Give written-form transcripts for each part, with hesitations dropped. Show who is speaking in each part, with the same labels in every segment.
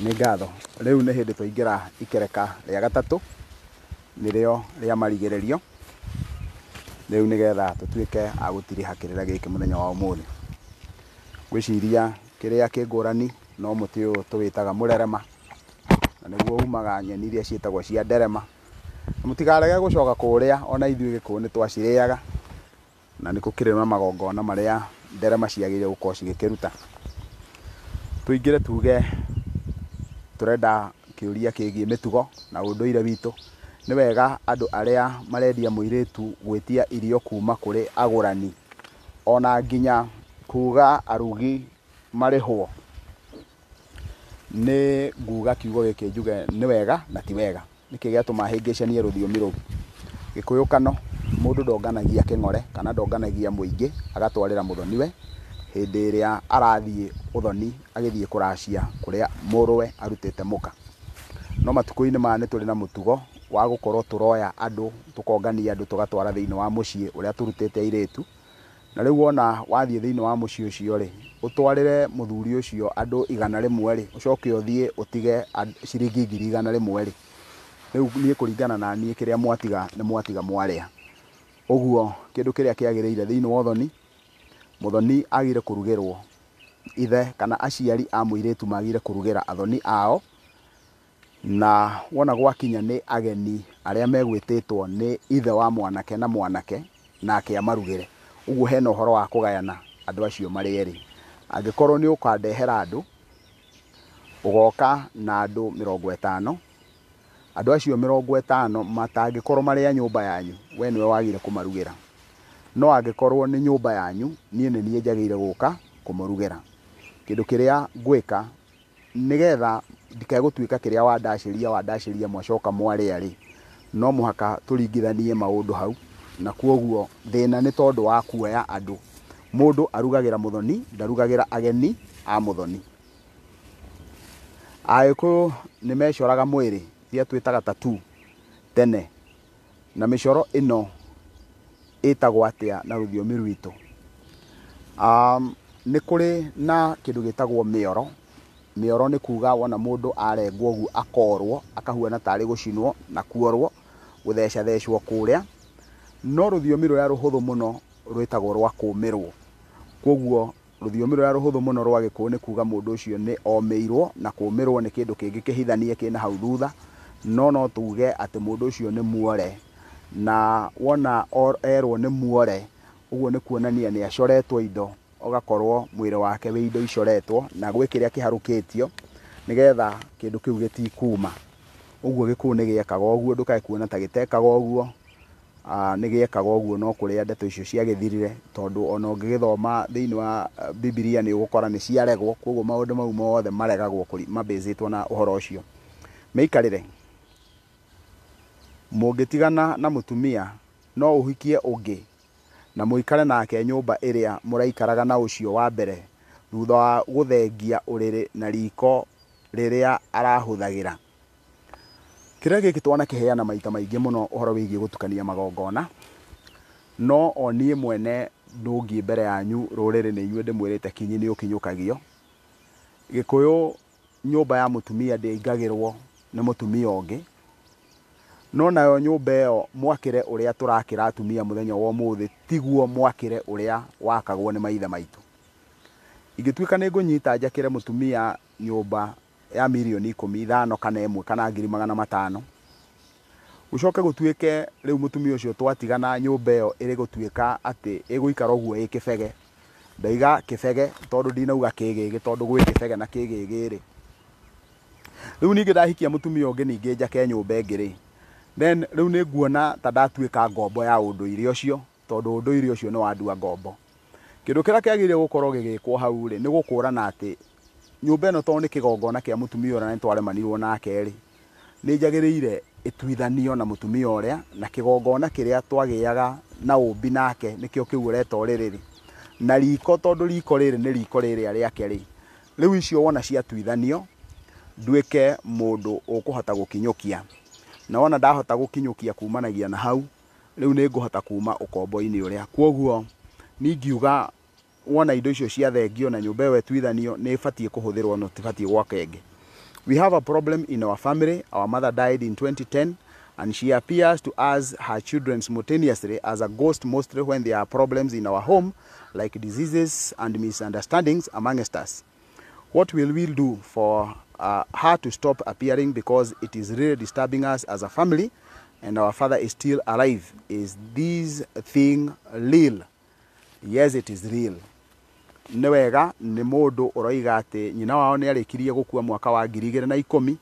Speaker 1: Nĩ ngatho. Rĩu nĩ hĩndĩ twaingĩra ikereka rĩa gatatũ, nĩrĩo rĩa marigĩrĩrio, rĩu nĩgetha tũtuĩke a gũtiriha kĩrĩra gĩkĩ mũthenya wa ũmũthĩ. Ngwĩciria kĩrĩa kĩ ngũrani no mũtĩ ũyũ tũwĩtaga mũrerema, na nĩguo umaga nyeni iria ciĩtagwo cia nderema. Na mũtikarege gũcoka kũũrĩa, ona ithuĩ Gĩkũyũ nĩ twacirĩaga, na nĩ gũkĩrĩ na magongona marĩa nderema ciagĩrĩire gũkorwo cigĩkĩruta. Tũingĩre tuge tũrenda kĩũria kĩgiĩ mĩtugo na ũndũire witũ. Nĩ wega andũ arĩa marendia mũirĩtu gwĩtia irio kuma kũrĩ agũrani, ona nginya kuga arugi marĩhwo? Nĩ nguga kiugo gĩkĩ njuge nĩ wega na ti wega. Nĩkĩ gĩatũma hĩngĩcanie rũthiomi rũu? Gĩkũyũ-kano, mũndũ ndonganagia kĩng'ore kana ndonganagia mũingĩ agatwarĩra mũthoniwe hĩndĩ ĩrĩa arathiĩ ũthoni agĩthiĩ kũracia kũrĩa mũrũwe arutĩte mũka. No matukũ-inĩ maya nĩ tũrĩ na mũtugo wa gũkorwo tũroya andũ, tũkongania andũ tũgatwara thĩinĩ wa mũciĩ ũrĩa tũrutĩte airĩtu. Na rĩu wona wathiĩ thĩinĩ wa mũciĩ ũcio-rĩ, ũtwarĩre mũthuri ũcio andũ 100-rĩ, ũcoke ũthiĩ ũtige ciringi 100,000-rĩ, rĩu niĩ kũringana na niĩ kĩrĩa mwatiga nĩ mwatiga mwarĩa. Ũguo kĩndũ kĩrĩa kĩagĩrĩire thĩinĩ wa ũthoni, mũthoni agĩrĩire kũrugĩrwo, ithe kana aciari a mũirĩtu magĩrĩire kũrugĩra athoni ao, na wona gwakinya nĩ ageni arĩa megwĩtĩtwo nĩ ithe wa mwanake na mwanake, nake amarugĩre. Ũguo hena ũhoro wa kũgayana andũ acio marĩ erĩ. Angĩkorwo nĩ ũkandehera andũ, ũgoka na andũ 50, andũ acio 50 matangĩkorwo marĩ a nyũmba yanyu, we nĩwe wagĩrĩire kũmarugĩra. No angĩkorwo nĩ nyũmba yanyu, niĩ nĩ niĩ njagĩrĩire gũka kũmũrugĩra. Kĩndũ kĩrĩa ngwĩka nĩgetha ndikae gũtuĩka kĩrĩa wandacĩria wandacĩria mwacoka mwarĩa rĩ, no mũhaka tũringithanie maũndũ hau, na kwoguo thĩna nĩ tondũ wa kuoya andũ. Mũndũ arugagĩra mũthoni, ndarugagĩra ageni a mũthoni. Agĩkũyũ nĩ mecoraga mwĩrĩ, iria twĩtaga tattoo tene, na mĩcoro ĩno ĩtagwo atĩa na rũthiomi rwitũ? Nĩ kũrĩ na kĩndũ gĩtagwo mĩoro. Mĩoro nĩ kuga wona mũndũ arengwo ũguo akorwo, akahuana tarĩ gũcinwo na kuorwo, gũthecathecwo kũrĩa. No rũthiomi rũrĩa rũhũthũ mũno rwĩtagwo rwa kũmĩrwo. Kwoguo rũthiomi rũrĩa rũhũthũ mũno rwa Gĩkũyũ nĩ kuga mũndũ ũcio nĩ omĩirwo, na kũmĩrwo nĩ kĩndũ kĩngĩ kĩhithanie kĩna hau thutha, no no tuge atĩ mũndũ ũcio nĩ muore. Na wona erwo nĩ muore, ũguo nĩ kuonania nĩ acoretwo indo, ũgakorwo mwĩrĩ wake wĩ indo icoretwo, na gwĩ kĩrĩa kĩharũkĩtio nĩgetha kĩndũ kĩu gĩtikuma. Ũguo Gĩkũyũ nĩ gĩekaga ũguo, ndũkae kuona ta gĩtekaga ũguo, nĩ gĩekaga ũguo no kũrĩa ndeto icio ciagĩthirire, tondũ ona ũngĩgĩthoma thĩinĩ wa Bibilia nĩ ũgũkora nĩ ciaregwo, kwoguo maũndũ mau mothe maregagwo mabĩcĩtwo na ũhoro ũcio. Mĩikarĩre, mũngĩtigana na mũtumia no ũhikie ũngĩ na mũikare nake nyũmba ĩrĩa mũraikaraga na ũcio wa mbere thutha wa gũthengia ũrĩrĩ na riko rĩrĩa arahũthagĩra. Kĩrĩa gĩkĩ twanakĩheana maita maingĩ mũno ũhoro wĩgiĩ gũtukania magongona, no o niĩ mwene ndũngiĩ mbere yanyu rũrĩrĩ nĩ inyuĩ ndĩmwĩrĩte kinyi nĩ ũkinyũkagio. Gĩkũyũ nyũmba ya mũtumia ndĩingagĩrwo nĩ mũtumia ũngĩ, no nayo nyũmba ĩyo mwakĩre ũrĩa tũrakĩra atumia mũthenya wa ũmũthĩ tiguo mwakĩre ũrĩa wakagwo nĩ maithe maitũ. Ingĩtuĩka nĩ ngũnyita njakĩre mũtumia nyũmba ya mirioni 15 kana 1 kana 500,000, gũcoke gũtuĩke rĩu mũtumia ũcio twatigana nyũmba ĩyo ĩrĩ gũtuĩka atĩ ĩgũikara ũguo ĩ kĩbege. Ndaiga kĩbege tondũ ndinauga kĩgĩgĩ, tondũ gwĩ kĩbege na kĩgĩgĩ rĩ. Rĩu ningĩ ndahikia mũtumia ũngĩ ningĩ njake nyũmba ĩngĩ rĩ, then rĩu nĩ nguona ta ndatuĩka ngombo ya ũndũire ũcio, tondũ ũndũire ũcio nĩ wandua ngombo. Kĩndũ kĩrĩa kĩagĩrĩire gũkorwo gĩgĩkwo hau rĩ, nĩ gũkũrana atĩ nyũmba ĩno tondũ nĩ kĩgongona kĩa mũtumia ũrĩa na nĩ twaremanirwo nake rĩ, nĩ njagĩrĩire ĩtuithanio na mũtumia ũrĩa, na kĩgongona kĩrĩa twagĩaga na ũmbi nake nĩkĩo kĩu ũreta ũrĩrĩ rĩ, na riko tondũ riko rĩrĩ nĩ riko rĩrĩa rĩake rĩ, rĩu icio wona ciatuithanio, nduĩke mũndũ ũkũhota gũkinyũkia. Na wona ndahota gũkinyũkia kumanagia na hau, rĩu nĩ ngũhota kuma ũkombo-inĩ ũrĩa. Kwoguo niĩ ingiuga wona indo icio ciathengio na nyũmba ĩyo ĩtuithanio, nĩ ĩbatiĩ kũhũthĩrwo no tibatiĩ gwaka ĩngĩ. We have a problem in our family. Our mother died in 2010 and she appears to us, her children, simultaneously as a ghost, mostly when there are problems in our home like diseases and misunderstandings amongst us. What will we do for her to stop appearing, because it is really disturbing us as a family and our father is still alive? Is this thing real? Yes, it is real. Nĩ wega, nĩ mũndũ ũroiga atĩ nyina wao nĩ arĩkirie gũkua mwaka wa 2010,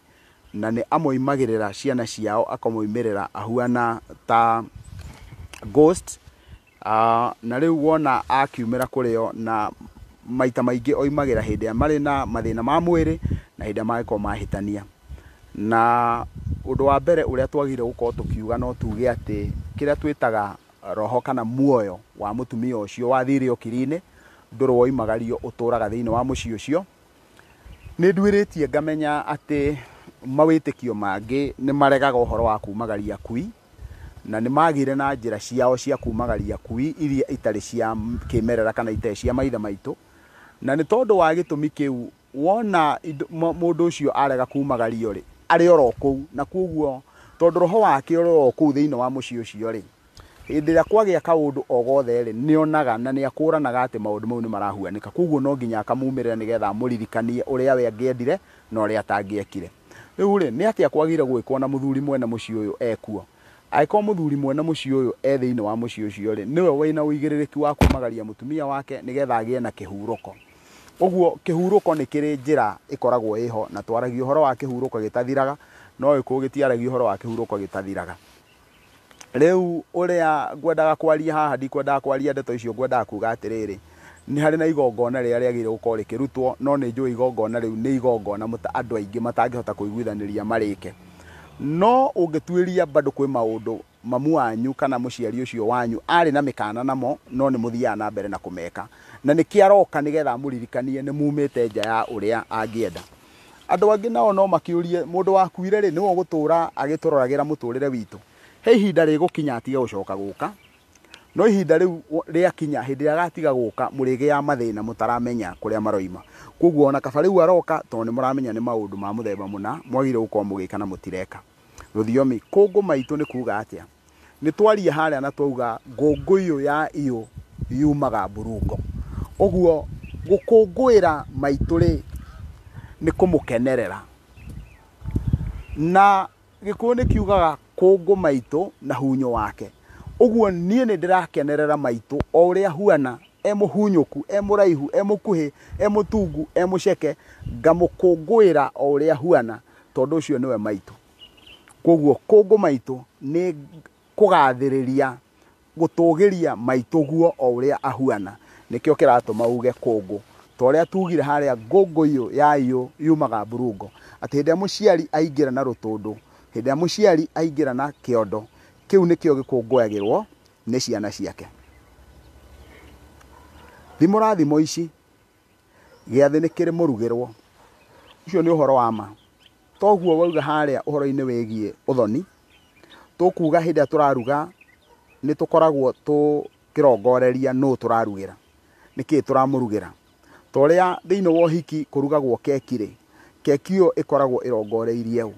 Speaker 1: na nĩ amoimagĩrĩra ciana ciao, akamoimĩrĩra ahuana ta ghost. Na rĩu wona akiumĩra kũrĩo, na maita maingĩ oimagĩra hĩndĩ ĩrĩa marĩ na mathĩna ma mwĩrĩ na hĩndĩ ĩrĩa mangĩkorwo mahĩtania. Na ũndũ wa mbere ũrĩa twagĩrĩire gũkorwo tũkiuga, no tuge atĩ kĩrĩa twĩtaga roho kana muoyo wa mũtumia ũcio wathire ũkiri-inĩ ndũrĩ woimagario, ũtũraga thĩinĩ wa mũciĩ ũcio. Nĩ nduĩrĩtie ngamenya atĩ mawĩtĩkio mangĩ nĩ maregaga ũhoro wa kumagaria akui, na nĩ magĩire na njĩra ciao cia kumagaria akui iria itarĩ cia kĩmerera kana itarĩ cia maithe maitũ. Na nĩ tondũ wa gĩtũmi kĩu, wona mũndũ ũcio arega kumagario rĩ, arĩ oro kũu, na koguo tondũ roho wake ũrĩ oro kũu thĩinĩ wa mũciĩ ũcio rĩ, hĩndĩ ĩrĩa kwagĩa kaũndũ o gothe rĩ, nĩ onaga na nĩ akũranaga atĩ maũndũ mau nĩ marahuanĩka. Koguo no nginya akamumĩrĩra nĩgetha amũririkanie ũrĩa we angĩendire na ũrĩa atangĩekire. Rĩu rĩ, nĩ atĩa kwagĩrĩire gwĩkwo na mũthuri mwene mũciĩ ũyũ ekuo? Angĩkorwo mũthuri mwene mũciĩ ũyũ e thĩinĩ wa mũciĩ ũcio rĩ, nĩwe wĩna ũigĩrĩrĩki wa kumagaria mũtumia wake nĩgetha agĩe na kĩhurũko. Ũguo kĩhurũko nĩ kĩrĩ njĩra ĩkoragwo ĩho, na twaragia ũhoro wa kĩhurũko gĩtathiraga, no Gĩkũyũ gĩtiaragia ũhoro wa kĩhurũko gĩtathiraga. Rĩu ũrĩa ngwendaga kwaria haha, ndikwendaga kwaria ndeto icio, ngwendaga kuga atĩrĩrĩ, nĩ harĩ na igongona rĩrĩa rĩagĩrĩire gũkorwo rĩkĩrutwo, no nĩ njũĩ igongona rĩu nĩ igongona andũ aingĩ matangĩhota kũiguithanĩria marĩke. No ũngĩtuĩria bado kwĩ maũndũ mamu wanyu kana mũciari ũcio wanyu arĩ na mĩkana namo, no nĩ mũthiaga na mbere na kũmeka, na nĩkĩo aroka nĩgetha amũririkanie nĩ mumĩte nja ya ũrĩa angĩenda. Andũ angĩ nao no makĩũrie, mũndũ wakuire rĩ, nĩwe ũgũtũra agĩtũroragĩra mũtũrĩre witũ? He ihinda rĩgũkinya atige gũcoka gũka, no ihinda rĩu rĩakinya, hĩndĩ ĩrĩa agatiga gũka, mũrĩgĩa mathĩna mũtaramenya kũrĩa maroima. Koguo ona kaba rĩu aroka, tondũ nĩ mũramenya nĩ maũndũ ma mũthemba mũna mwagĩrĩire gũkorwo mũgĩka na mũtireka. Rũthiomi kũngũ maitũ nĩ kuga atĩa? Nĩ twaria harĩa na twauga ngũngũiyũ ya iyũ yumaga mburungo. Ũguo gũkũngũĩra maitũ rĩ, nĩ kũmũkenerera. Na Gĩkũyũ nĩ kiugaga kũngũ maitũ na hunyo wake. Ũguo niĩ nĩ ndĩrakenerera maitũ o ũrĩa huana, e mũhunyũku, e mũraihu, e mũkuhĩ, e mũtungu, e mũceke, ngamũkũngũĩra o ũrĩa huana, tondũ ũcio nĩwe maitũ. Koguo kũngũ maitũ nĩ kũgathĩrĩria, gũtũgĩria maitũ guo o ũrĩa ahuana. Nĩkĩo kĩratũma uge kũngũ. Ta ũrĩa tugire harĩa, ngũngũiyũ ya iyũ yumaga mburungo. Atĩ hĩndĩ ĩrĩa mũciari aingĩra na rũtũndũ, hĩndĩ ĩrĩa mũciari aingĩra na kĩondo, kĩu nĩkĩo gĩkũngũyagĩrwo nĩ ciana ciake. Thimũra thimo ici, gĩathĩ nĩ kĩrĩ mũrugĩrwo. Ũcio nĩ ũhoro wa ma. Toguo wauga harĩa ũhoro-inĩ wĩgiĩ ũthoni, tũkuga hĩndĩ ĩrĩa tũraruga nĩ tũkoragwo tũkĩrongoreria nũ tũrarugĩra, nĩkĩĩ tũramũrugĩra. Ta ũrĩa thĩinĩ wa ũhiki kũrugagwo keki rĩ, keki ĩyo ĩkoragwo ĩrongoreirie ũ.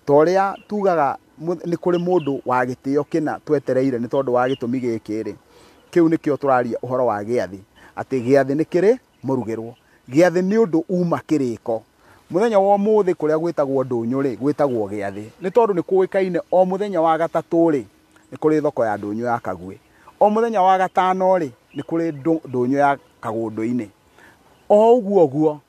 Speaker 1: Ta ũrĩa tugaga nĩ kũrĩ mũndũ wa gĩtĩo kĩna twetereire nĩ tondũ wa gĩtũmi gĩkĩ rĩ, kĩu nĩkĩo tũraria ũhoro wa gĩathĩ, atĩ gĩathĩ nĩ kĩrĩ mũrugĩrwo. Gĩathĩ nĩ ũndũ uma kĩrĩko. Mũthenya wa ũmũthĩ kũrĩa gwĩtagwo ndũnyũ rĩ, gwĩtagwo gĩathĩ, nĩ tondũ nĩ kũĩkaine o mũthenya wa gatatũ rĩ, nĩ kũrĩ thoko ya ndũnyũ ya Kagwĩ. O mũthenya wa gatano rĩ, nĩ kũrĩ ndũnyũ ya Kagũndũ-inĩ. O ũguo ũguo.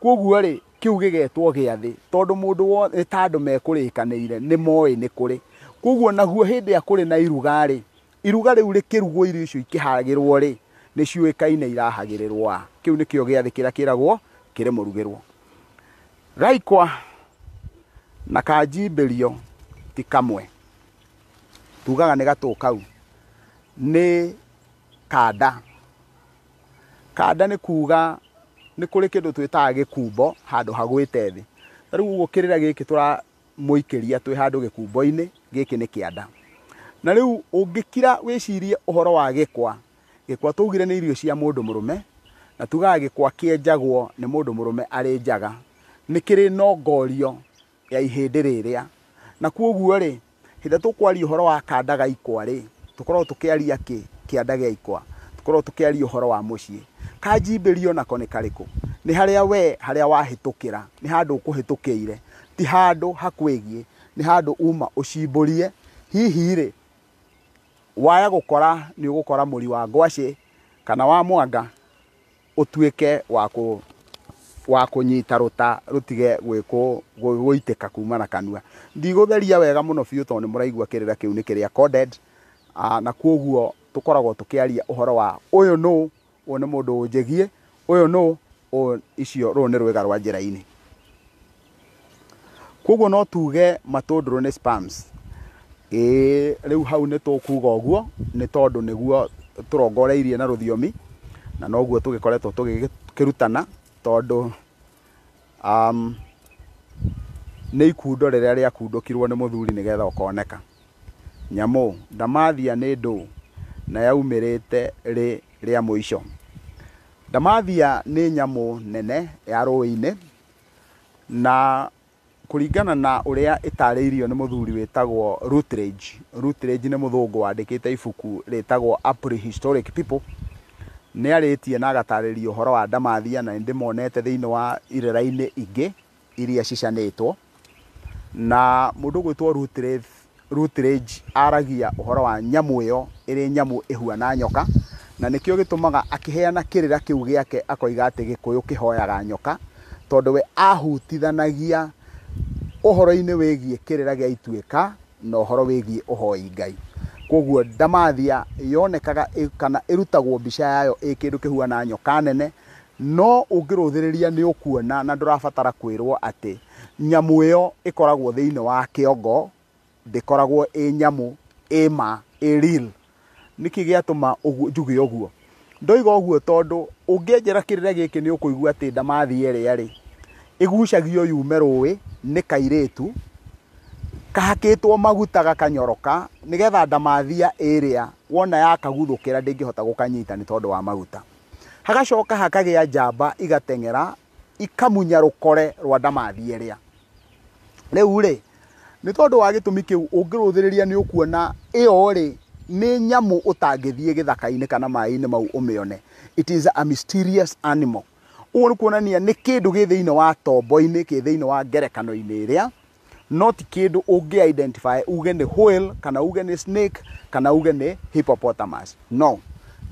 Speaker 1: Koguo rĩ, kĩu gĩgetwo gĩathĩ, tondũ mũndũ wothe nĩ ta andũ mekũrĩkanĩire, nĩ moĩ nĩ kũrĩ. Koguo naguo hĩndĩ ĩrĩa kũrĩ na iruga rĩ, iruga rĩu rĩkĩrugwo, irio icio ikĩhagĩrwo rĩ, nĩ ciũĩkaine irahagĩrĩrwo a. Kĩu nĩkĩo gĩathĩ kĩrĩa kĩragwo kĩrĩ mũrugĩrwo. Gaikwa na kanjimbĩrio ti kamwe. Tugaga nĩ gatũ kau nĩ kanda. Kanda nĩ kuga nĩ kũrĩ kĩndũ twĩtaga gĩkumbo handũ hagwĩte thĩ. Ta rĩu ũguo kĩrĩra gĩkĩ tũramũikĩria twĩ handũ gĩkumbo-inĩ, gĩkĩ nĩ kĩanda. Na rĩu ũngĩkira wĩcirie ũhoro wa gĩkwa, gĩkwa twaugire nĩ irio cia mũndũ mũrũme, na tugaga gĩkwa kĩenjagwo nĩ mũndũ mũrũme arĩ njaga. Nĩ kĩrĩ nongorio ya ihĩndĩ rĩrĩa. Na kwoguo rĩ, hĩndĩ ĩrĩa tũkwaria ũhoro wa kanda ga ikwa rĩ, tũkoragwo tũkĩaria kĩ? Kĩanda gĩa ikwa. Tũkoragwo tũkĩaria ũhoro wa mũciĩ. Kanjimbĩrio nako nĩ karĩkũ? Nĩ harĩa we, harĩa wahĩtũkĩra, nĩ handũ ũkũhĩtũkĩire, ti handũ hakwĩgiĩ, nĩ handũ uma ũcimbũrie. Hihi rĩ, waya gũkora nĩ ũgũkora mũri wa ngwacĩ kana wa mwanga, ũtuĩke wa kũ wa kũnyita rũta rũtige gũitĩka kuma na kanua. Ndigũtheria wega mũno biũ tondũ nĩ mũraigua kĩrĩra kĩu nĩ kĩrĩa coded, na kwoguo tũkoragwo tũkĩaria ũhoro wa ũyũ nũ, ũyũ nĩ mũndũ ũnjĩgiĩ, ũyũ nũ, ũyũ icio, rũrũ nĩ rwĩga rwa njĩra-inĩ. Kwoguo no tuge matũndũrũ nĩ spams. Ĩĩ rĩu hau nĩ tũkuga ũguo nĩ tondũ nĩguo tũrongoreirie na rũthiomi na noguo tũgĩkoretwo tũgĩkĩrutana tondũ nĩ ikundo rĩrĩa rĩakundũkirwo nĩ mũthuri nĩgetha ũkoneka. Nyamũ, ndamathia nĩ ndũ na yaumĩrĩte rĩ rĩa mũico? Ndamathia nĩ nyamũ nene ya rũĩ-inĩ na kũringana na ũrĩa ĩtarĩirio nĩ mũthuri wĩtagwo Routledge. Routledge nĩ mũthũngũ wandĩkĩte ibuku rĩtagwo A Prehistoric People. Nĩ arĩtie na agatarĩria ũhoro wa ndamathia na nĩ ndĩmonete thĩinĩ wa irĩra-inĩ ingĩ iria cicanĩtwo. Na mũndũ ũgwĩtwo Routledge aragia ũhoro wa nyamũ ĩyo ĩrĩ nyamũ ĩhuana nyoka, na nĩkĩo gĩtũmaga akĩheana kĩrĩra kĩu gĩake akoiga atĩ Gĩkũyũ kĩhoyaga nyoka, tondũ we ahutithanagia ũhoro-inĩ wĩgiĩ kĩrĩra gĩa ituĩka na ũhoro wĩgiĩ ũhoi Ngai. Koguo ndamathia yonekaga kana ĩrutagwo mbica yayo ĩ kĩndũ kĩhuana nyoka nene, no ũngĩrũthĩrĩria nĩ ũkuona na ndũrabatara kwĩrwo atĩ nyamũ ĩyo ĩkoragwo thĩinĩ wa kĩongo, ndĩkoragwo ĩ nyamũ ĩ ma, ĩ real. Nĩkĩ gĩatũma njuge ũguo? Ndoiga ũguo tondũ ũngĩenjera kĩrĩra gĩkĩ nĩ ũkũigua atĩ ndamathia ĩrĩa rĩ, ĩgucagio yume rũĩ nĩ kairĩtu kahakĩtwo maguta gakanyoroka nĩgetha ndamathia ĩrĩa wona yakaguthũkĩra ndĩngĩhota gũkanyita nĩ tondũ wa maguta. Hagacoka hakagĩa njamba igateng'era ikamunya rũkore rwa ndamathia ĩrĩa. Rĩu rĩ, nĩ tondũ wa gĩtũmi kĩu ũngĩrũthĩrĩria nĩ ũkuona ĩyo rĩ nĩ nyamũ ũtangĩthiĩ gĩthaka-inĩ kana maĩ-inĩ mau ũmĩone. It is a mysterious animal. Ũguo nĩ kuonania nĩ kĩndũ gĩ thĩinĩ wa tombo-inĩ, kĩ thĩinĩ wa ngerekano-inĩ ĩrĩa, no ti kĩndũ ũngĩ identify uge nĩ whale kana uge nĩ snake kana uge nĩ hippopotamus. No,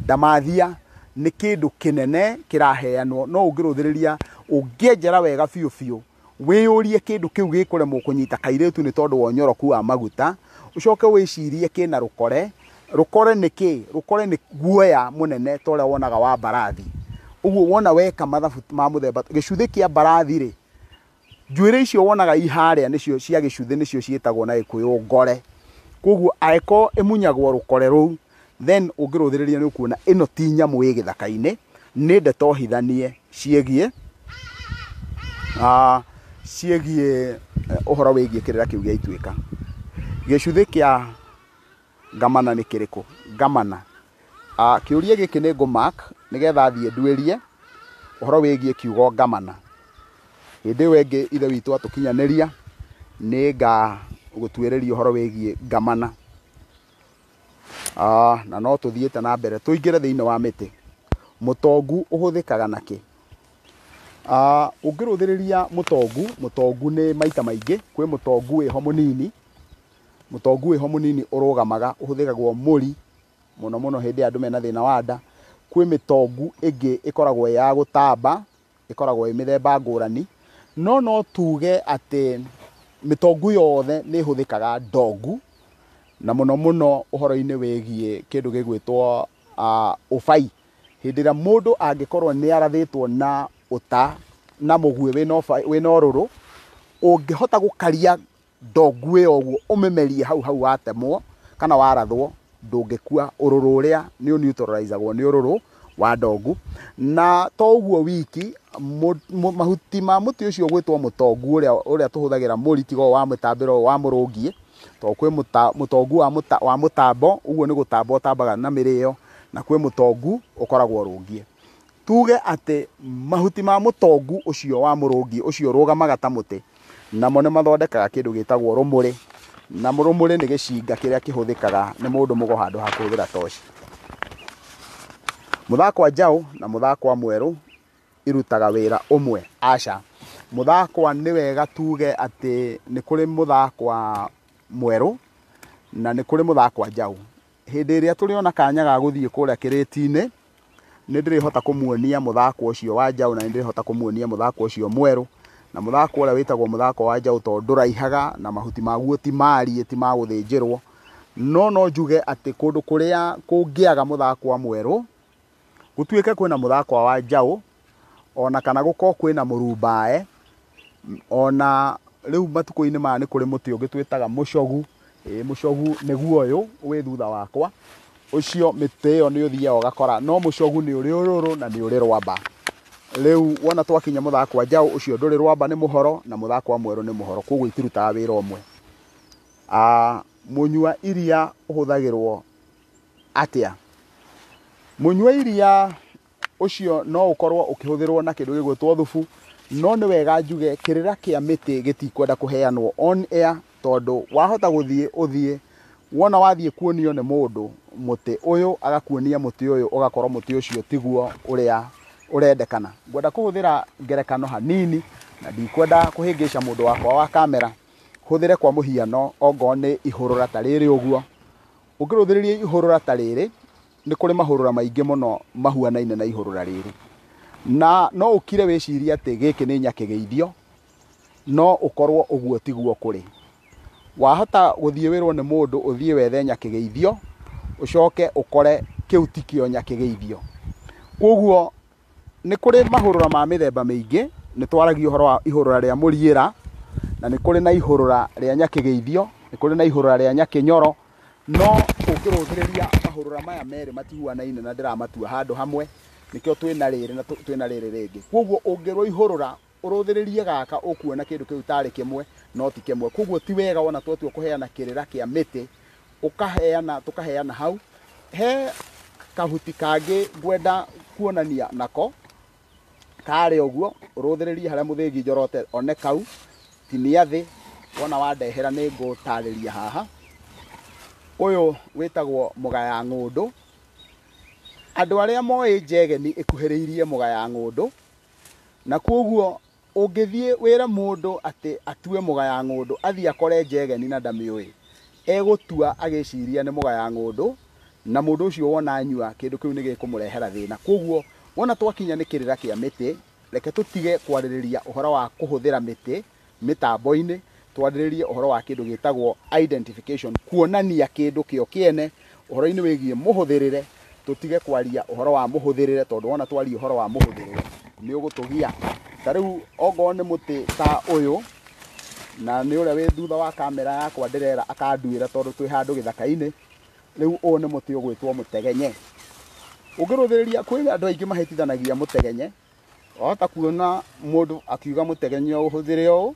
Speaker 1: ndamathia nĩ kĩndũ kĩnene kĩraheanwo, no ũngĩrũthĩrĩria ũngĩenjera wega biũ biũ wĩyũrie kĩndũ kĩu gĩkũremwo kũnyita kairĩtu nĩ tondũ wa ũnyoroku wa maguta, ũcoke wĩcirie kĩna rũkore. Rũkore nĩ kĩ? Rũkore nĩ guoya mũnene ta ũrĩa wonaga wa mbarathi. Ũguo wona weka mathabu ma mũthemba, gĩcuthĩ kĩa mbarathi rĩ, njuĩrĩ icio wonaga i harĩa nĩcio cia gĩcuthĩ, nĩcio ciĩtagwo na Gĩkũyũ ngore. Koguo angĩkorwo ĩmunyagwo rũkore rũu, then ũngĩrũthĩrĩria nĩ ũkuona ĩno ti nyamũ ĩ gĩthaka-inĩ, nĩ ndeto hithanie ciĩgiĩ ciĩgiĩ ũhoro wĩgiĩ kĩrĩra kĩu gĩa ituĩka. Gĩcuthĩ kĩa ngamana nĩ kĩrĩkũ? Ngamana. Kĩũria gĩkĩ nĩ ngũ mark nĩgetha thiĩ nduĩrie ũhoro wĩgiĩ kiugo ngamana. Hĩndĩ ĩyo ĩngĩ ithe witũ atũkinyanĩria nĩ ngagũtuĩrĩria ũhoro wĩgiĩ ngamana. Na no tũthiĩte na mbere tũingĩre thĩinĩ wa mĩtĩ. Mũtongu ũhũthĩkaga na kĩ? Ũngĩrũthĩrĩria mũtongu, mũtongu nĩ maita maingĩ, kwĩ mũtongu wĩho mũnini, mũtongu wĩho mũnini ũrũgamaga, ũhũthĩragwo mũri mũno mũno hĩndĩ ĩrĩa andũ mena thĩna wa nda. Kwĩ mĩtongu ĩngĩ ĩkoragwo ĩ ya gũtamba, ĩkoragwo ĩ mĩthemba ngũrani, no no tuge atĩ mĩtongu yothe nĩ ĩhũthĩkaga ndongu, na mũno mũno ũhoro-inĩ wĩgiĩ kĩndũ gĩgwĩtwo ũbai. Hĩndĩ ĩrĩa mũndũ angĩkorwo nĩ arathĩtwo na ũta na mũguĩ wĩna ũrũrũ, ũngĩhota gũkaria ndongu ĩyo ũguo ũmĩmerie hau hau watemwo kana warathwo, ndũngĩkua. Ũrũrũ ũrĩa nĩ ũ-neutralize-agwo nĩ ũrũrũ wa ndongu. Na to ũguo wiki, mahuti ma mũtĩ ũcio ũgwĩtwo mũtongu ũrĩa tũhũthagĩra mũri, tiga ũyũ wa mũtambĩro ũyũ wa mũrũngiĩ, tondũ kwĩ mũtongu wa mũtambo, ũguo nĩ gũtamba ũtambaga na mĩrĩo, na kwĩ mũtongu ũkoragwo rũngiĩ. Tuge atĩ mahuti ma mũtongu ũcio wa mũrũngi ũcio ũrũgamaga ta mũtĩ, namo nĩ mathondekaga kĩndũ gĩtagwo rũmũrĩ, na rũmũrĩ nĩ gĩcinga kĩrĩa kĩhũthĩkaga nĩ mũndũ mũgo handũ ha kũhũthĩra toci. Mũthakwa njaũ na mũthakwa mwerũ irutaga wĩra ũmwe? Aca. Mũthakwa nĩ wega tuge atĩ nĩ kũrĩ mũthakwa mwerũ na nĩ kũrĩ mũthakwa njaũ. Hĩndĩ ĩrĩa tũrĩona kanya ga gũthiĩ kũrĩa kĩrĩti-inĩ, nĩ ndĩrĩhota kũmuonia mũthakwa ũcio wa njaũ na nĩ ndĩrĩhota kũmuonia mũthakwa ũcio mwerũ. Na mũthakwa ũrĩa wĩtagwo mũthakwa wa njaũ tondũ ndũraihaga na mahuti maguo ti mariĩ, ti ma gũthĩnjĩrwo. No no njuge atĩ kũndũ kũrĩa kũngĩaga mũthakwa mwerũ, gũtuĩke kwĩna mũthakwa wa njaũ, ona kana gũkorwo kwĩna mũrumbae, ona rĩu matukũ-inĩ maya nĩ kũrĩ mũtĩ ũngĩ twĩtaga mũcogu. Ĩĩ mũcogu nĩguo ũyũ wĩ thutha wakwa. Ũcio mĩtĩ ĩyo nĩ ũthiaga ũgakora, no mũcogu nĩ ũrĩ ũrũrũ na nĩ ũrĩ rwamba. Rĩu wona twakinya mũthakwa njaũ, ũcio ndũrĩ rwamba nĩ mũhoro, na mũthakwa mwerũ nĩ mũhoro, koguo itirutaga wĩra ũmwe. Mũnyua iria ũhũthagĩrwo atĩa? Mũnyua iria ũcio no ũkorwo ũkĩhũthĩrwo na kĩndũ gĩgwĩtwo thubu, no nĩ wega njuge kĩrĩra kĩa mĩtĩ gĩtikwenda kũheanwo on air, tondũ wahota gũthiĩ ũthiĩ wona wathiĩ kuonio nĩ mũndũ mũtĩ ũyũ, agakuonia mũtĩ ũyũ, ũgakorwo mũtĩ ũcio tiguo ũrĩa ũrendekana. Ngwenda kũhũthĩra ngerekano hanini na ndikwenda kũhĩngĩca mũndũ wakwa wa kamera. Hũthĩre kwa mũhiano ongorwo nĩ ihũrũra ta rĩrĩ ũguo. Ũngĩrũthĩrĩria ihũrũra ta rĩrĩ, nĩ kũrĩ mahũrũra maingĩ mũno mahuanaine na ihũrũra rĩrĩ. Na no ũkire wĩcirie atĩ gĩkĩ nĩ nyakĩgeithio, no ũkorwo ũguo tiguo kũrĩ. Wahota gũthiĩ wĩrwo nĩ mũndũ ũthiĩ wethe nyakĩgeithio, ũcoke ũkore kĩu tikĩo nyakĩgeithio. Koguo nĩ kũrĩ mahũrũra ma mĩthemba mĩingĩ, nĩ twaragia ũhoro wa ihũrũra rĩa mũriĩra, na nĩ kũrĩ na ihũrũra rĩa nyakĩgeithio, nĩ kũrĩ na ihũrũra rĩa nyakĩnyoro, no ũngĩrũthĩrĩria mahũrũra maya merĩ matihuanaine na ndĩramatua handũ hamwe, nĩkĩo twĩna rĩrĩ na twĩna rĩrĩ rĩngĩ. Koguo ũngĩrwo ihũrũra ũrũthĩrĩrie gaka ũkuona kĩndũ kĩu tarĩ kĩmwe no ti kĩmwe. Koguo ti wega wona twatua kũheana kĩrĩra kĩa mĩtĩ, ũkaheana tũkaheana hau. He kahuti kangĩ ngwenda kuonania nako karĩ ũguo, ũrũthĩrĩrie harĩa mũthĩgi njorote one kau, tinia thĩ, wona wandehera nĩ ngũtarĩria haha. Ũyũ wĩtagwo mũgaya ng'ũndũ. Andũ arĩa moĩ njegeni ĩkuhĩrĩirie mũgaya ng'ũndũ, na koguo ũngĩthiĩ wĩre mũndũ atĩ atue mũgaya ng'ũndũ, athiĩ akore njegeni na ndamĩũĩ, egũtua agĩciria nĩ mũgaya ng'ũndũ, na mũndũ ũcio wona anyua kĩndũ kĩu nĩ gĩkũmũrehera thĩna. Koguo wona twakinya nĩ kĩrĩra kĩa mĩtĩ, reke tũtige kwarĩrĩria ũhoro wa kũhũthĩra mĩtĩ mĩtambo-inĩ, twarĩrĩrie ũhoro wa kĩndũ gĩtagwo identification, kuonania kĩndũ kĩo kĩene ũhoro-inĩ wĩgiĩ mũhũthĩrĩre. Tũtige kwaria ũhoro wa mũhũthĩrĩre, tondũ wona twaria ũhoro wa mũhũthĩrĩre nĩ ũgũtũgia. Ta rĩu ongorwo nĩ mũtĩ ta ũyũ, na nĩ ũrĩa wĩ thutha wa kamera yakwa ndĩrera akanduĩra tondũ twĩ handũ gĩthaka-inĩ. Rĩu ũyũ nĩ mũtĩ ũgwĩtwo mũtegenye. Ũngĩrũthĩrĩria kwĩ andũ aingĩ mahĩtithanagia mũtegenye, wahota kuona mũndũ akiuga mũtegenye ũhũthĩre ũũ,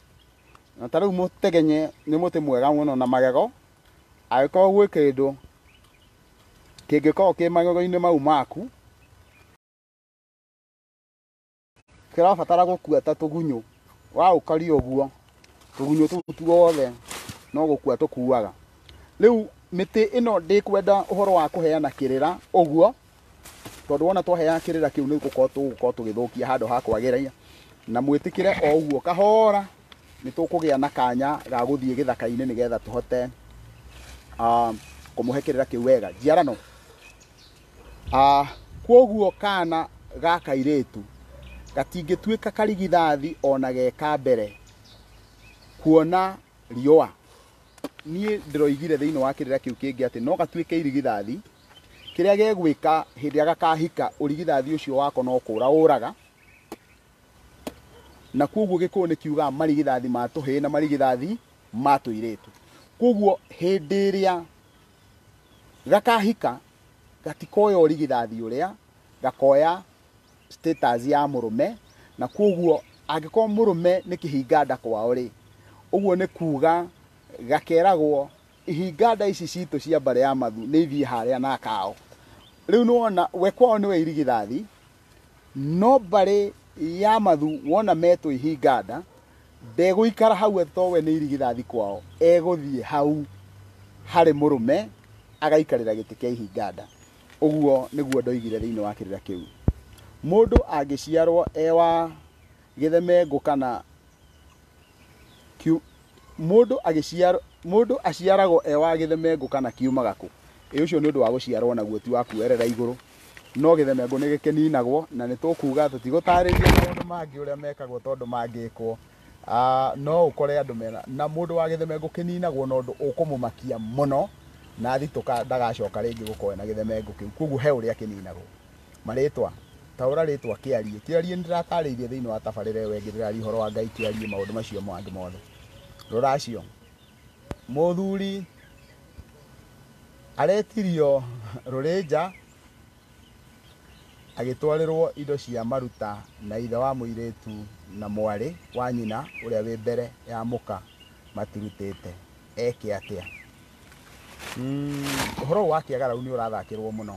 Speaker 1: na ta rĩu mũtegenye nĩ mũtĩ mwega mũno na magego. Angĩkorwo gwĩ kĩndũ kĩngĩkorwo kĩ magego-inĩ mau maku kĩrabatara gũkua ta tũgunyũ, waũkaria ũguo tũgunyũ tũu tuothe no gũkua tũkuaga. Rĩu mĩtĩ ĩno ndĩkwenda ũhoro wa kũheana kĩrĩra ũguo, tondũ wona twaheana kĩrĩra kĩu nĩ gũkorwo tũgũkorwo tũgĩthũkia handũ ha kwagĩria, na mwĩtĩkĩre o ũguo kahora nĩ tũkũgĩa na kanya ga gũthiĩ gĩthaka-inĩ nĩgetha tũhote kũmũhe kĩrĩra kĩu wega. Njiarano. Koguo kana ga kairĩtu gatingĩtuĩka karigithathi ona ge ka mbere kuona riũa. Niĩ ndĩroigire thĩinĩ wa kĩrĩra kĩu kĩngĩ atĩ no gatuĩke irigithathi, kĩrĩa gegwĩka hĩndĩ ĩrĩa gakahika ũrigithathi ũcio wako no kũra ũraga, na koguo Gĩkũyũ nĩ kiugaga marigithathi ma tũhĩĩ na marigithathi ma tũirĩtu. Koguo hĩndĩ ĩrĩa gakahika gatikoya ũrigithathi ũrĩa, gakoya status ya mũrũme, na koguo angĩkorwo mũrũme nĩ kĩhinga nda kwao rĩ, ũguo nĩ kuga gakeragwo ihinga nda ici citũ cia mbarĩ ya Mathu nĩ ithiĩ harĩa na kao. Rĩu nĩwona we kwao nĩwe irigithathi, No mbarĩ ya Mathu wona metwo ihinga nda, ndegũikara hau atĩ tondũ we nĩ irigithathi kwao, egũthiĩ hau harĩ mũrũme agaikarĩra gĩtĩ kĩa ihinga nda. Ũguo nĩguo ndoigire thĩinĩ wa kĩrĩra kĩu. Mũndũ angĩciarwo e wa gĩthemengũ kana mũndũ agĩciarwo, mũndũ aciaragwo e wa gĩthemengũ kana kiumaga kũ? Ĩ ũcio nĩ ũndũ wa gũciarwo naguo ti wa kuoerera igũrũ. No gĩthemengũ nĩ gĩkĩninagwo na nĩ tũkuga tũtigũtarĩria maũndũ mangĩ ũrĩa mekagwo tondũ mangĩkwo no ũkore andũ mena na mũndũ wa gĩthemengũ kĩninagwo na ũndũ ũkũmũmakia mũno na thitũka ndagacoka rĩngĩ gũkorwo na gĩthemengũ kĩu. Koguo he ũrĩa kĩninagwo. Marĩtwa, taũra rĩtwa Kĩariĩ. Kĩariĩ nĩ ndĩratarĩirie thĩinĩ wa tabarĩra ĩyo ĩngĩ ndĩraria ũhoro wa Ngai Kĩariĩ maũndũ macio mangĩ mothe. Rũracio, mũthuri aretirio rũrĩnja agĩtwarĩrwo indo cia maruta na ithe wa mũirĩtu na mwarĩ wa nyina ũrĩa wĩ mbere ya mũka matirutĩte. Eke atĩa? Ũhoro ũyũ wa kĩagarau nĩ ũrathakĩrwo mũno,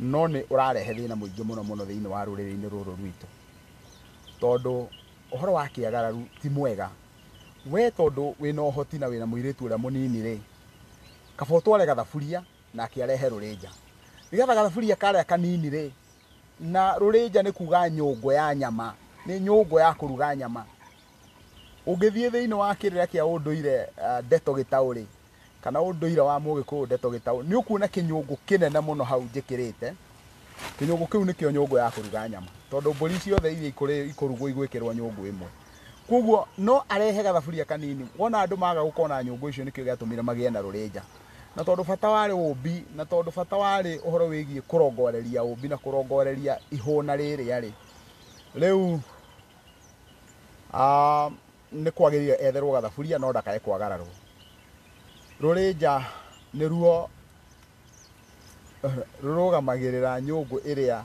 Speaker 1: no nĩ ũrarehe thĩna mũingĩ mũno mũno thĩinĩ wa rũrĩrĩ-inĩ rũrũ rwitũ, tondũ ũhoro wa kĩagararu ti mwega. We tondũ wĩna ũhoti na wĩna mũirĩtu ũrĩa mũnini rĩ, kaba ũtware gathaburia nake arehe rũrĩnja. Nĩgetha gathaburia karĩa kanini rĩ, na rũrĩnja nĩ kuga nyũngũ ya nyama, nĩ nyũngũ ya kũruga nyama. Ũngĩthiĩ thĩinĩ wa kĩrĩra kĩa ũndũire ndeto gĩtaũ rĩ, kana ũndũire wa mũgĩkũyũ ndeto gĩtaũ, nĩ ũkuona kĩnyũngũ kĩnene mũno hau njĩkĩrĩte. Kĩnyũngũ kĩu nĩkĩo nyũngũ ya kũruga nyama, tondũ mbũri ciothe iria ikũrugwo igwĩkĩrwo nyũngũ ĩmwe. Koguo no arehe gathaburia kanini. Wona andũ maga gũkorwo na nyũngũ icio nĩkĩo gĩatũmire magĩe na rũrĩnja. Na tondũ bata warĩ ũmbi, na tondũ bata warĩ ũhoro wĩgiĩ kũrongoreria ũmbi na kũrongoreria ihũna rĩrĩa rĩ, rĩu nĩ kwagĩrĩire etherwo gathaburia no ndakae kwagararwo. Rũrĩnja nĩruo rũrũgamagĩrĩra nyũngũ ĩrĩa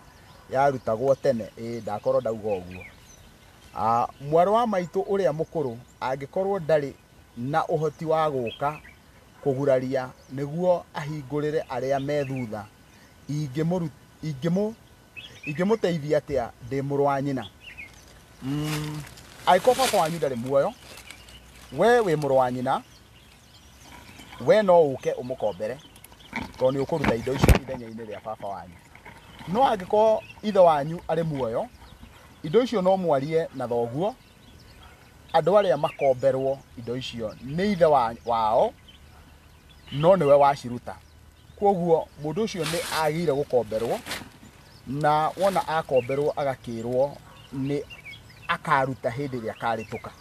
Speaker 1: yarutagwo tene. Ĩĩ ndakorwo ndauga ũguo. Mwarĩ wa maitũ ũrĩa mũkũrũ angĩkorwo ndarĩ na ũhoti wa gũka kũguraria nĩguo ahingũrĩre arĩa me thutha, ingĩmũteithia atĩa ndĩ mũrũ wa nyina? Angĩkorwo baba wanyu ndarĩ muoyo, we wĩ mũrũ wa nyina, we no ũke ũmũkombere tondũ nĩ ũkũruta indo icio ithenya-inĩ rĩa baba wanyu. No angĩkorwo ithe wanyu arĩ muoyo, indo icio no mwarie na thoguo, andũ arĩa makomberwo indo icio nĩ ithe wao, no nĩwe waciruta. Koguo mũndũ ũcio nĩ agĩrĩire gũkomberwo, na wona akomberwo agakĩrwo nĩ akaruta hĩndĩ ĩrĩa akarĩtũka.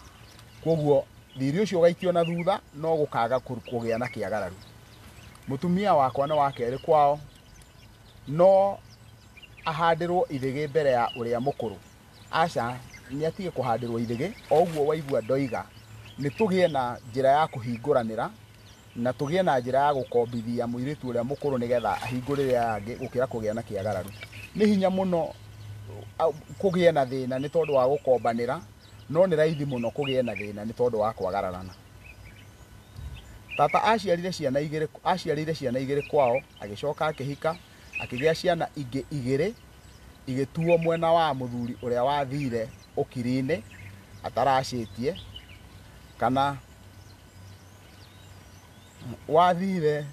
Speaker 1: Koguo thirĩ ũcio ũgaikio na thutha no gũkaga kũgĩa na kĩagararu. Mũtumia wakwa nĩ wa kerĩ kwao, no ahandĩrwo ithĩgĩ mbere ya ũrĩa mũkũrũ. Aca, nĩ atige kũhandĩrwo ithĩgĩ, o ũguo waigua ndoiga, nĩ tũgĩe na njĩra ya kũhingũranĩra, na tũgĩe na njĩra ya gũkombithia mũirĩtu ũrĩa mũkũrũ nĩgetha ahingũrĩre aya angĩ gũkĩra kũgĩa na kĩagararu. Nĩ hinya mũno kũgĩe na thĩna nĩ tondũ wa gũkombanĩra, no nĩ raithi mũno kũgĩe na thĩna nĩ tondũ wa kwagararana. Tata aciarire ciana igĩrĩ, aciarĩire ciana igĩrĩ kwao, agĩcoka akĩhika, akĩgĩa ciana ingĩ igĩrĩ, igĩtuo mwena wa mũthuri ũrĩa wathire ũkiri-inĩ ataracĩtie, kana wathire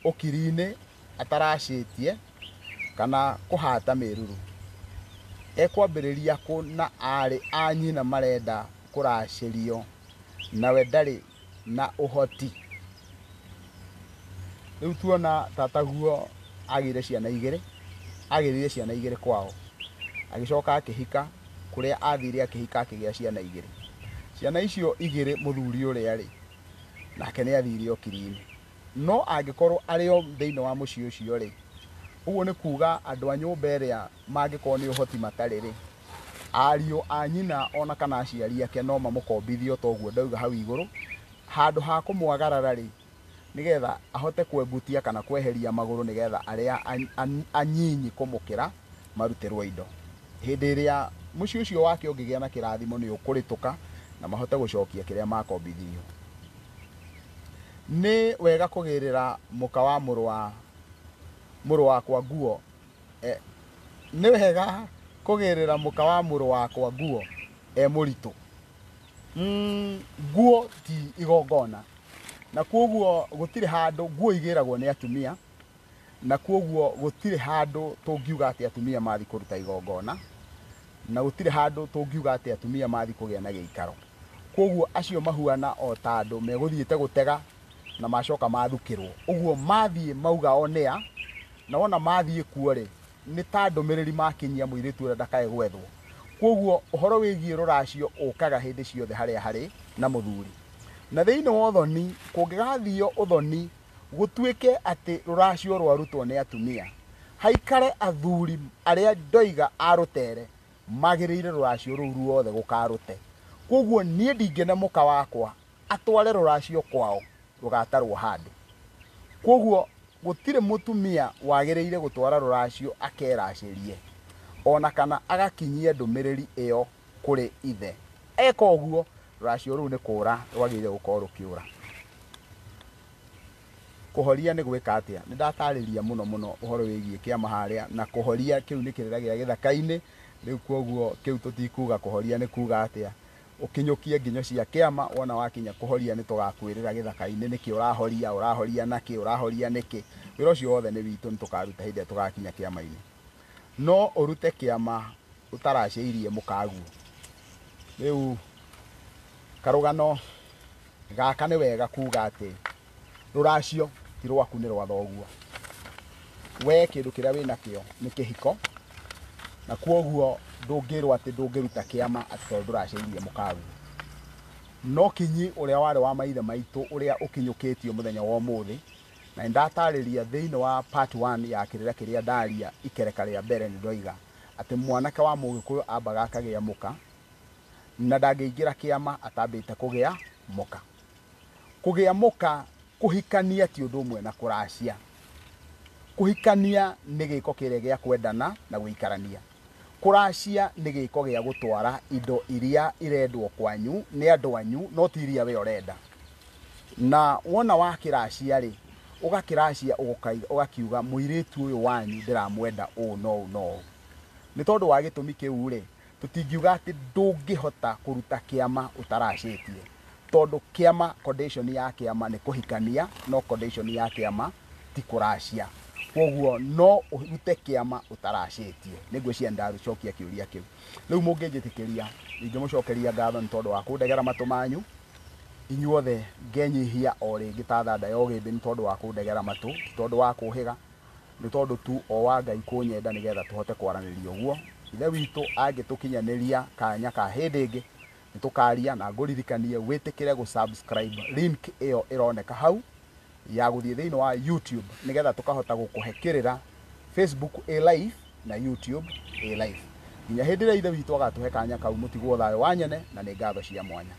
Speaker 1: ũkiri-inĩ ataracĩtie, kana kũhata mĩruru. Ekwambĩrĩria kũ na aarĩ a nyina marenda kũracĩrio nawe ndarĩ na ũhoti. Rĩu tuona tataguo agĩire ciana igĩrĩ, agĩrĩire ciana igĩrĩ kwao, agĩcoka akĩhika, kũrĩa athire akĩhika akĩgĩa ciana igĩrĩ. Ciana icio igĩrĩ mũthuri ũrĩa rĩ, nake nĩ athire ũkiri-inĩ. No angĩkorwo arĩ o thĩinĩ wa mũciĩ ũcio rĩ, ũguo nĩ kuga andũ a nyũmba ĩrĩa mangĩkorwo nĩ ũhoti matarĩ rĩ, ariũ a nyina ona kana aciari ake no mamũkombithie o ta ũguo ndauga hau igũrũ, handũ ha kũmwagarara rĩ, nĩgetha ahote kwengutia kana kweheria magũrũ nĩgetha arĩa anyinyi kũmũkĩra marutĩrwo indo. Hĩndĩ ĩrĩa mũciĩ ũcio wake ũngĩgĩa na kĩrathimo nĩ ũkũrĩtũka na mahote gũcokia kĩrĩa makombithirio. Nĩ wega kũgĩrĩra mũka wa mũrũ wakwa nguo. Nĩ wega Kũgĩrĩra mũka wa mũrũ wakwa nguo e mũritũ? Nguo ti igongona, na kwoguo gũtirĩ handũ nguo igĩragwo nĩ atumia, na kwoguo gũtirĩ handũ tũngiuga atĩ atumia mathiĩ kũruta igongona, na gũtirĩ handũ tũngiuga atĩ atumia mathiĩ kũgĩa na gĩikaro. Kwoguo acio mahuana o ta andũ megũthiĩte gũtega na macoka mathukĩrwo. Ũguo mathiĩ mauga o nĩa, na wona mathiĩ kuo rĩ, nĩ ta ndũmĩrĩri makinyia mũirĩtu ũrĩa ndakae gwethwo. Kwoguo ũhoro wĩgiĩ rũracio ũkaga hĩndĩ ciothe harĩa harĩ na mũthuri. Na thĩinĩ wa ũthoni, kũngĩgathio ũthoni gũtuĩke atĩ rũracio rwarutwo nĩ atumia, haikare athuri arĩa ndoiga a rũtere magĩrĩire rũracio rũu ruothe gũkarũte. Kwoguo niĩ ndingĩne mũka wakwa atware rũracio kwao rũgatarwo handũ. Kwoguo gũtirĩ mũtumia wagĩrĩire gũtwara rũracio akeracĩrie, ona kana agakinyie ndũmĩrĩri ĩyo kũrĩ ithe. Eka ũguo, rũracio rũu nĩ kũra rwagĩrĩire gũkorwo rũkĩũra. Kũhoria nĩ gwĩka atĩa? Nĩ ndatarĩria mũno mũno ũhoro wĩgiĩ kĩama harĩa, na kũhoria kĩu nĩ kĩrĩra gĩa gĩthaka-inĩ. Rĩu kwoguo kĩu tũtikuga kũhoria nĩ kuga atĩa. Ũkinyũkie nginyo cia kĩama, wona wakinya kũhoria nĩ tũgakwĩrĩra gĩthaka-inĩ nĩkĩ ũrahoria, ũrahoria nakĩ, ũrahoria nĩkĩ. Wĩra ũcio wothe nĩ witũ, nĩ tũkaruta hĩndĩ ĩrĩa tũgakinya kĩama-inĩ. No ũrute kĩama ũtaracĩirie mũkaguo. Rĩu karũgano gaka nĩ wega kuga atĩ rũracio ti rwaku, nĩ rwa thoguo. We kĩndũ kĩrĩa wĩnakĩo nĩ kĩhiko, na kwoguo ndũngĩrwo atĩ ndũngĩruta kĩama atĩ tondũ ndũracĩirie mũkaguo. No kinyi ũrĩa warĩ wa maithe maitũ ũrĩa ũkinyũkĩtio mũthenya wa ũmũthĩ, na nĩndatarĩria thĩinĩ wa part 1 ya kĩrĩra kĩrĩa ndaria ikereka rĩa mbere, nĩ ndoiga atĩ mwanake wa mũgĩkũyũ ambaga akagĩa mũka, na ndangĩingĩra kĩama atambĩte kũgĩa mũka. Kũgĩa mũka, kũhikania ti ũndũ ũmwe na kũracia. Kũhikania nĩ gĩko kĩrĩa gĩa kwendana na gũikarania. Kũracia nĩ gĩko gĩa gũtwara indo iria irendwo kwanyu nĩ andũ anyu, no ti iria we ũrenda. Na wona wakĩracia rĩ, ũgakĩracia ũgakiuga mũirĩtu ũyũ wanyu ndĩramwenda ũũ no ũũ no ũũ. Nĩ tondũ wa gĩtũmi kĩu rĩ, tũtingiuga atĩ ndũngĩhota kũruta kĩama ũtaracĩtie. Tondũ kĩama, condition ya kĩama nĩ kũhikania, no condition ya kĩama ti kũracia. Kwoguo no ũrute kĩama ũtaracĩtie. Nĩngwĩciria nĩndacokia kĩũria kĩu. Rĩu mũngĩnjĩtĩkĩria, ingĩmũcokeria ngatho nĩ tondũ wa kũndegera matũ manyu. Inyuothe ngenyihia o rĩngĩ ta thanda ya ũgĩmbĩ nĩ tondũ wa kũndegera matũ, ti tondũ wa kũhĩga, nĩ tondũ tu o wa Ngai kũnyenda nĩgetha tũhote kwaranĩria ũguo. Ithe witũ angĩtũkinyanĩria kanya ka hĩndĩ ĩngĩ, nĩ tũkaria, na ngũririkanie wĩtĩkĩre gũ-subscribe link ĩyo ĩroneka hau ya gũthiĩ thĩinĩ wa YouTube, nĩgetha tũkahota gũkũhe kĩrĩra Facebook ĩ live na YouTube ĩ live. Nginya hĩndĩ ĩrĩa Ithe witũ agatũhe kanya kau, mũtigwo thayũ wa nyene, na nĩ ngatho cia mwanya.